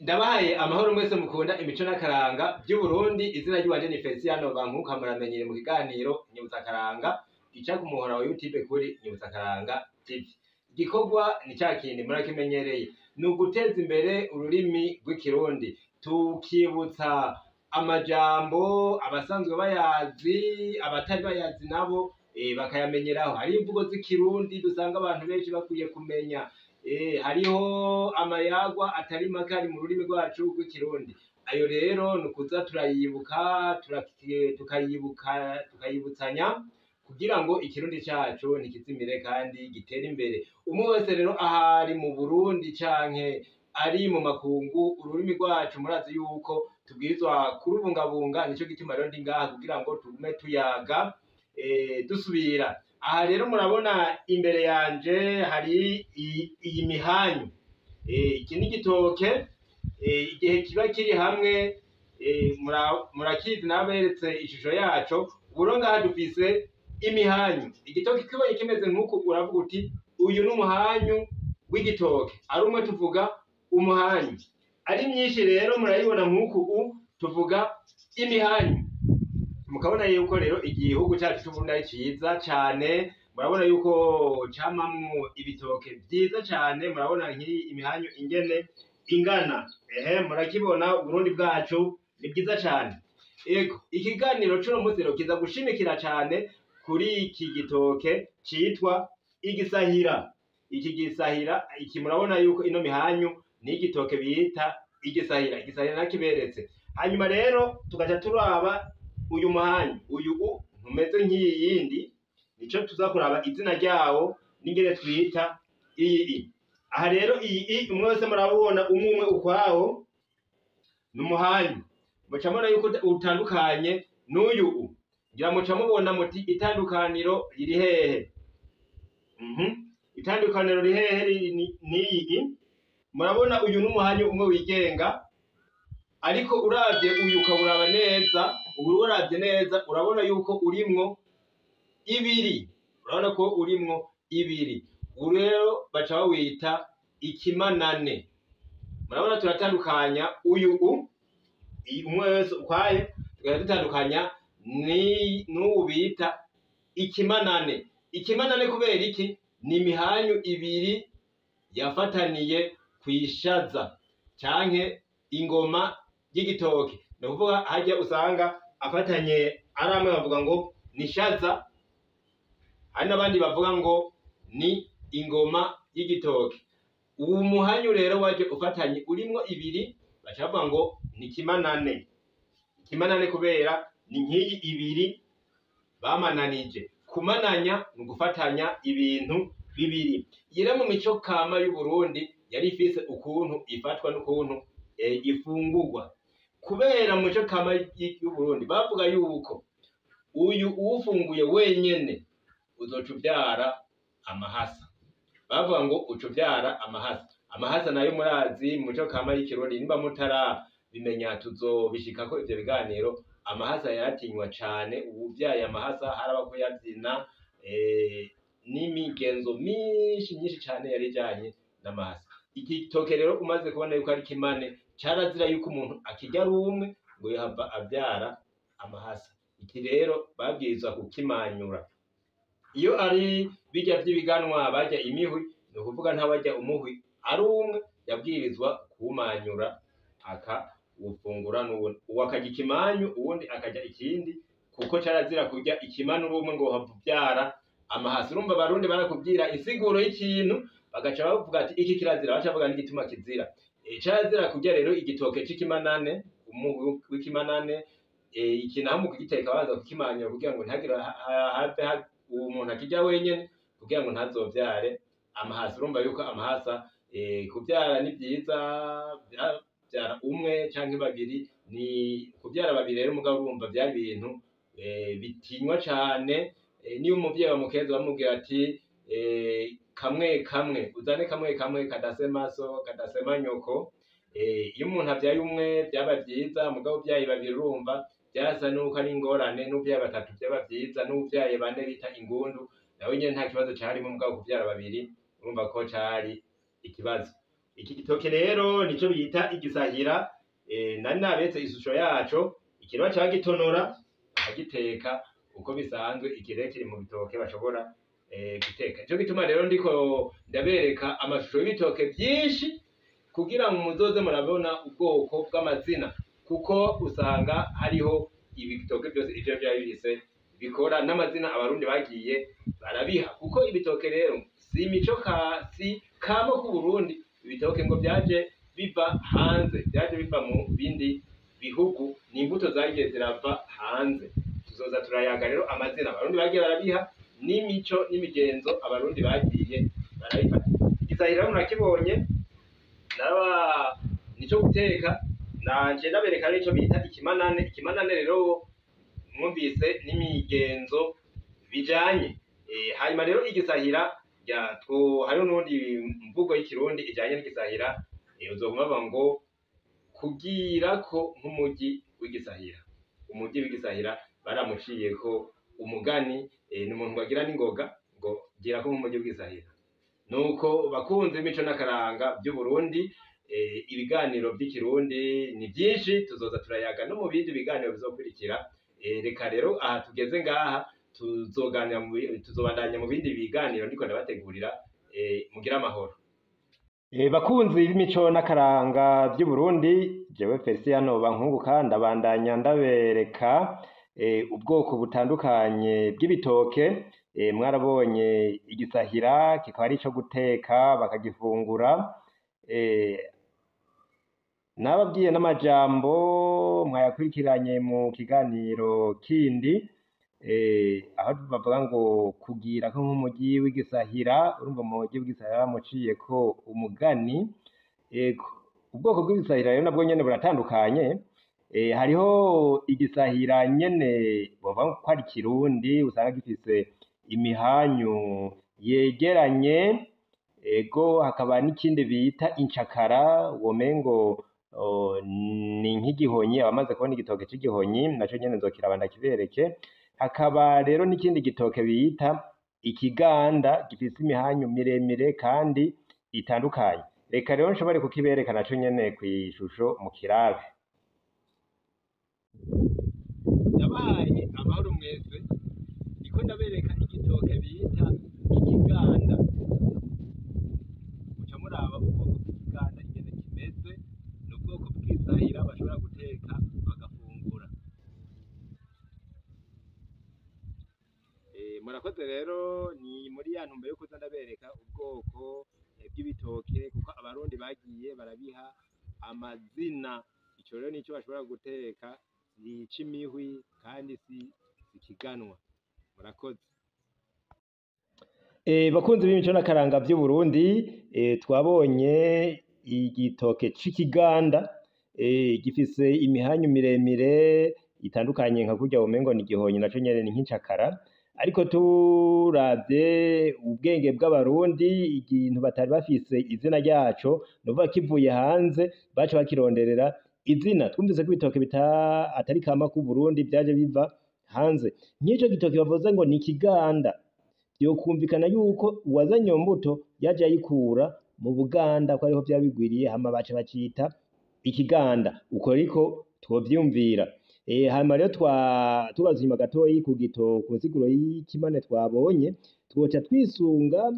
Ndabahaye amahoro mwese mukunda imico n'akaranga vy'Uburundi. Izina ry'iwanje ni Feliciano Bankuka, muramenyere mu kiganiro Nyibutsa Akaranga gica ku muhora wa YouTube kuri Nyibutsa Akaranga TV. Igikorwa ni ca kindi murakimenyereye, ni uguteza imbere ururimi rw'Ikirundi, tukibutsa amajambo abasanzwe bayazi, abatari bayazi nabo bakayamenyeraho. Hariho imvugo z'Ikirundi dusanga abantu benshi bakwiye kumenya. Hariho amayagwa atari make ari mu rurimi rwacu rw'Ikirundi. Ayo rero ni ukuza turayibuka, tukayibuka, tukayibutsanya kugira ngo Ikirundi cacu ntikizimire kandi gitere imbere. Umwe wese rero ahari mu Burundi canke ari mu makungu, ururimi rwacu murazi yuko tubwirizwa kurubungabunga. Nico gituma rero ndi ngaha kugira ngo tugume tuyaga, dusubira. Aha rero murabona imbere yanje hari iyi mihanyu. Iki ni igitoke, igihe kiba kiri hamwe, murakizi, naberetse ishusho yaco. Ubu rero ngaha dufise imihanyu. Igitoke kibonye kimeze nk'uku, uravuga uti uyu ni umuhanyu w'igitoke. Ari umwe tuvuga umuhanyu, ari myinshi rero murayibona nk'uku tuvuga imihanyu. Mukabona yuko rero igihugu cacu c'Uburundi ari ciza cane. Murabona yuko camamwo ibitoke vyiza cane. Murabona nk'iyi imihanyu ingene ingana. Ehe, murakibona, Uburundi bwacu ni bwiza cane. Ego, ikiganiro c'uno munsi rero kiza gushimikira cane kuri iki gitoke citwa igisahira. Iki gisahira iki, murabona yuko ino mihanyu ni igitoke bita igisahira. Igisahira nakiberetse. Hanyuma rero tugaca turaba uyu muhanyu uyu ntumeze nk'iyi yindi, nico tuza kuraba izina ryawo n'ingene twita iyi i. Aha rero iyi i, umwe wese murabona umwe umwe ukwawo, ni umuhanyu. Muca mubona yuko utandukanye n'uyu u. Ngira muca mubona muti itandukaniro riri hehe? Itandukaniro riri hehe n'iyi i? Murabona uyu n'umuhanyu umwe wigenga, ariko uravye uyu ukawuraba neza, ubu uravye neza urabona yuko urimwo ibiri, urabona ko urimwo ibiri. Ubu rero baca bawita ikimanane. Murabona turatandukanya uyu umwe wese ukwayo, tugahita dutandukanya n'uwu bita ikimanane. Ikimanane kubera iki? Ni imihanyu ibiri yafataniye kw'ishaza canke ingoma y'igitoke. Ni ukuvuga harya usanga afatanye ari amwe bavuga ngo ni shaza, hari n'abandi bavuga ngo ni ingoma y'igitoke. Uwu muhanyu rero waje ufatanye urimwo ibiri, baca bavuga ngo ni ikimanane. Ikimanane kubera ni nk'iyi ibiri bamananije. Kumananya ni ugufatanya ibintu bibiri. Iyi rero mu mico kama y'Uburundi yari ifise ukuntu ifatwa n'ukuntu ifungurwa. Kubera mu mico kama y'Uburundi bavuga yuko uyu uwufunguye wenyene uzoca uvyara amahasa. Bavuga ngo uca uvyara amahasa. Amahasa nayo murazi mu mico kama y'Ikirundi, nimba mutarabimenya tuzobishikako ivyo biganiro. Amahasa yaratinywa cane, uwuvyaye amahasa haraba kuyavyina, n'imigenzo myinshi myinshi cane yari ijanye n'amahasa. Iki gitoke rero umaze kubona yuko ari kimane, carazira yuko umuntu akirya ari umwe ngo yohava avyara amahasa. Iki rero babwirizwa kukimanyura. Iyo ari birya vy'ibiganwa barya imihwi, ni ukuvuga ntawarya umuhwi ari umwe, yabwirizwa kuwumanyura akawufungura n'uwundi. Uwo akarya ikimanyu, uwundi akarya ikindi, kuko carazira kurya ikimanu uri umwe ngo uhava uvyara amahasa. Urumva Abarundi barakubwira insiguro y'ikintu, bagaca bavuga ati iki kirazira, baca bavuga n'igituma kizira. Carazira kurya rero igitoke c'ikimanane, umuhwi w'ikimanane. Iki naho mu kugiteka babanza kukimanyura kugira ngo ntihagire have uwo muntu akirya wenyene, kugira ngo ntazovyare amahasa. Urumva yuko amahasa, kuvyara ni vyiza, vyara umwe canke babiri, ni kuvyara babiri rero. Mugabo urumva vyari ibintu bitinywa cane. Niyo umuvyeyi bamukeza bamubwira ati kamwe kamwe uzane, kamwe kamwe kadasema so kadasema nyoko. Iyo umuntu avyaye umwe vyaba vyiza, mugabo uvyaye babiri urumva vyasa nuko ari ingorane, n'uvyaye batatu vyaba vyiza, n'uvyaye bane bita ingundu nawe nyene nta kibazo carimwo, mugabo kuvyara babiri urumva ko cari ikibazo. Iki gitoke rero nico bita igisahira, nari nabetse ishusho yaco, ikirwa cagitonora bakagiteka uko bisanzwe. Iki rero kiri mu bitoke bashobora guteka. Nico gituma rero ndiko ndabereka amashusho y'ibitoke vyinshi kugira ngo muzoze murabona ubwoko bw'amazina, kuko usanga hariho ibitoke byose ivyo vyaba bifise bikora n'amazina abarundi bagiye barabiha. Kuko ibitoke rero si imico ka si kamo ku Burundi, ibitoke ngo vyaje biva hanze, vyaje biva mu bindi bihugu, ni imbuto zagiye zirava hanze. Tuzoza turayaga rero amazina abarundi bagiye barabiha n'imico n'imigenzo abarundi bagiye barabifata. Igisahira murakibonye, naba nico guteka, nanje ndabereka nico bita ikimanane. Ikimanane rero mwumvise n'imigenzo bijanye. Hanyuma rero igisahira ya two hariho n'undi mvugo y'ikirundi ijanye n'igisahira, uzoguma bavuga ngo kugirako nk'umugi w'igisahira. Umugi w'igisahira baramuciyeko umugani, ni umuntu bagira n'ingoga ngo girako nk'umugi w'igisahira. Nuko bakunze imico n'akaranga by'Uburundi, ibiganiro by'ikirundi ni byinshi, tuzoza turayaga no mu bindi biganiro bizokurikira. Reka rero aha tugeze ngaha, tuzoganira tuzobandanya mu bindi biganiro ndiko ndabategurira. Mugire amahoro. Bakunzi b'imico n'akaranga by'Uburundi, jewe Feliciano Bankunguka ndabandanya ndabereka ubwoko butandukanye bw'ibitoke. Mwarabonye igisahira kikaba ari ico guteka bakagifungura. Nababwiye n'amajambo mwayakurikiranye mu kiganiro kindi, aho bavuga ngo kugira ko nk'umugi w'igisahira. Urumva umugi w'igisahira bamuciyeko umugani. Ego, ubwoko bw'ibisahira rero nabwo nyene buratandukanye. Hariho igisahira nyene bavuga ko ari kirundi, usanga gifise imihanyu yegeranye. Ego, hakaba n'ikindi bita incakara, womengo ni nk'igihonyi. Abamaze kubona igitoke c'igihonyi naco nyene nzokiraba ndakibereke. Hakaba rero n'ikindi gitoke bita ikiganda gifise imihanyu miremire kandi itandukanye. Reka rero nshobore kukibereka naco nyene kw'ishusho mu kirabe. Ndabahaye amahoro mwese, ndiko ndabereka igitoke bita ikiganda. Muca muraba ubwoko bw'ikiganda ingene kimeze, ni ubwoko bw'isahira bashobora guteka bagafungura. Murakoze rero, ni muri ya ntumbero yo kuza ndabereka ubwoko bw'ibitoke, kuko abarundi bagiye barabiha amazina. Ico rero nico bashobora guteka, si ic'imihwi kandi si ikiganwa. Murakoze. Bakunzi b'imico n'akaranga vy'Uburundi, twabonye igitoke c'ikiganda, gifise imihanyu miremire itandukanye nka kurya womengo ni igihonyi, naco nyene ni nk'incakara. Ariko turavye ubwenge bw'abarundi, ikintu batari bafise izina ryaco, nukuvuga kivuye hanze baca bakironderera izina. Twumvise ko ibitoke atari kama k'Uburundi, vyaje biva hanze. Nk'ico gitoke bavuze ngo ni ikiganda, vyokumvikana yuko uwazanye iyo mbuto yaje ayikura mu Buganda, ko ariho vyari bigwiriye, hama baca bacita ikiganda. Uko ariko twovyiyumvira. Hanyuma rero tubaza inyuma gatoyi ku nsiguro y'ikimane twabonye, twoca twisunga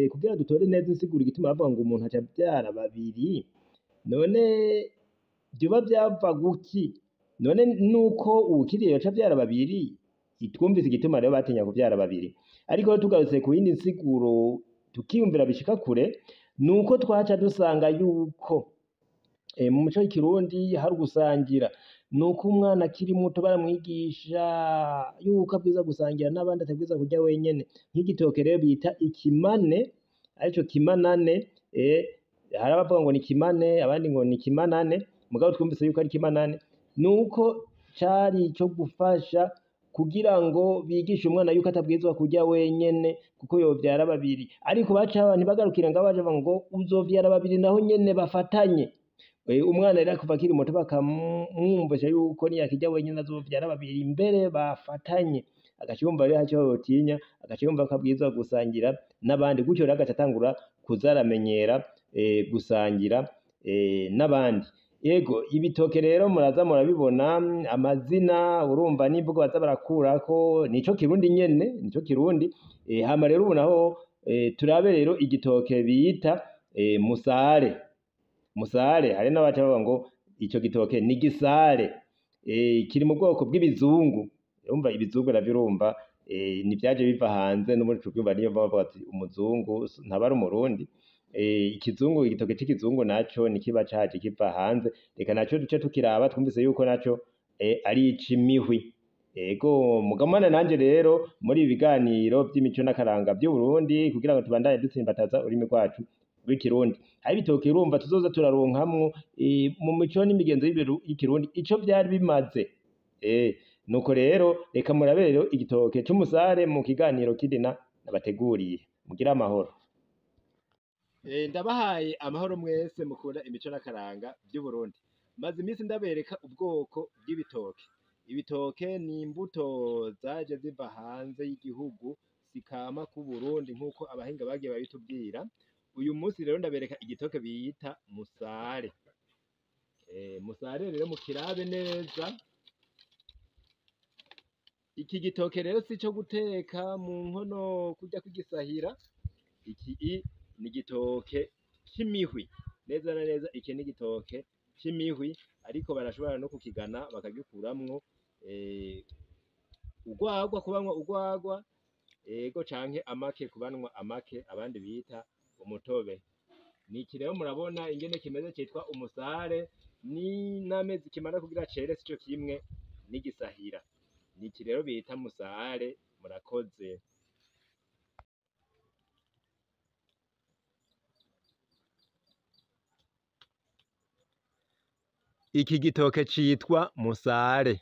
kugira dutore neza insiguro igituma bavuga ngo umuntu aca avyara babiri. None vyoba vyava guki? None nuko uwukiriye yoca avyara babiri? Twumvise igituma rero batinya kuvyara babiri. Ariko tugarutse ku yindi nsiguro tukiyumvira bishika kure, nuko twaca dusanga yuko mu muco w'ikirundi hari ugusangira. Nuko umwana akiri muto baramwigisha yuko abwirizwa gusangira n'abandi, atabwirizwa kurya wenyene. Nk'igitoke rero bita ikimane, arico kimanane, hari abavuga ngo ni kimane, abandi ngo ni kimanane, mugabo twumvise yuko ari kimanane. Nuko cari ico gufasha kugira ngo bigishe umwana yuko atabwirizwa kurya wenyene, kuko yovyara babiri. Ariko baca ntibagarukira ngaho, baca bavuga ngo uzovyara babiri naho nyene bafatanye. Umwana rero kuva akiri muto bakamwumvisha yuko niyakirya wenyene azovyara babiri mbere bafatanye, agaca yumva rero haco yotinya, agaca yumva ko abwirizwa gusangira n'abandi. Gutyo rero agaca atangura kuza aramenyera gusangira n'abandi. Yego, ibitoke rero muraza murabibona amazina, urumva n'imvugo baza barakurako, nico kirundi nyene, nico kirundi. Hama rero ubu naho turabe rero igitoke bita musare. Musare hari n'abaca bavuga ngo ico gitoke ni gisare, kiri mu bwoko bw'ibizungu. Urumva ibizungu navyo urumva ni vyaje biva hanze, n'ubundi tuvyumva niyo bavuga ati umuzungu ntaba ari umurundi. Ikizungu, igitoke c'ikizungu naco nikiba caje kiva hanze, reka naco duce tukiraba, twumvise yuko naco ari ic'imihwi. Ego, mugamane nanje rero muri ibi biganiro vy'imico n'akaranga vy'Uburundi kugira ngo tubandanye dutsimbataza ururimi rwacu rw'ikirundi. Hari ibitoke urumva tuzoza turaronkamwo mu mico n'imigenzo y'ikirundi ico vyari bimaze. Nuko rero reka murabe rero igitoke c'umusare mu kiganiro kindi nabateguriye. Mugire amahoro. Ndabahaye amahoro mwese mukunda imico n'akaranga vy'Uburundi. Maze iminsi ndabereka ubwoko bw'ibitoke. Ibitoke ni imbuto zaje ziva hanze y'igihugu zikama ku Burundi nk'uko abahinga bagiye babitubwira. Uyu munsi rero ndabereka igitoke bita musare. Musare rero mukirabe neza. Iki gitoke rero si ico guteka mu nkono kurya kugisahira. Iki ni igitoke c'imihwi, neza na neza iki ni igitoke c'imihwi, ariko barashobora no kukigana bakagikuramwo urwagwa kubanywa urwagwa, ego canke amake kubanywa amake, abandi bita umutobe. Niki rero murabona ingene kimeze, citwa umusare, ni n'amezi kimara kugira cere sico kimwe n'igisahira. Niki rero bita musare. Murakoze. Iki gitoke citwa musare.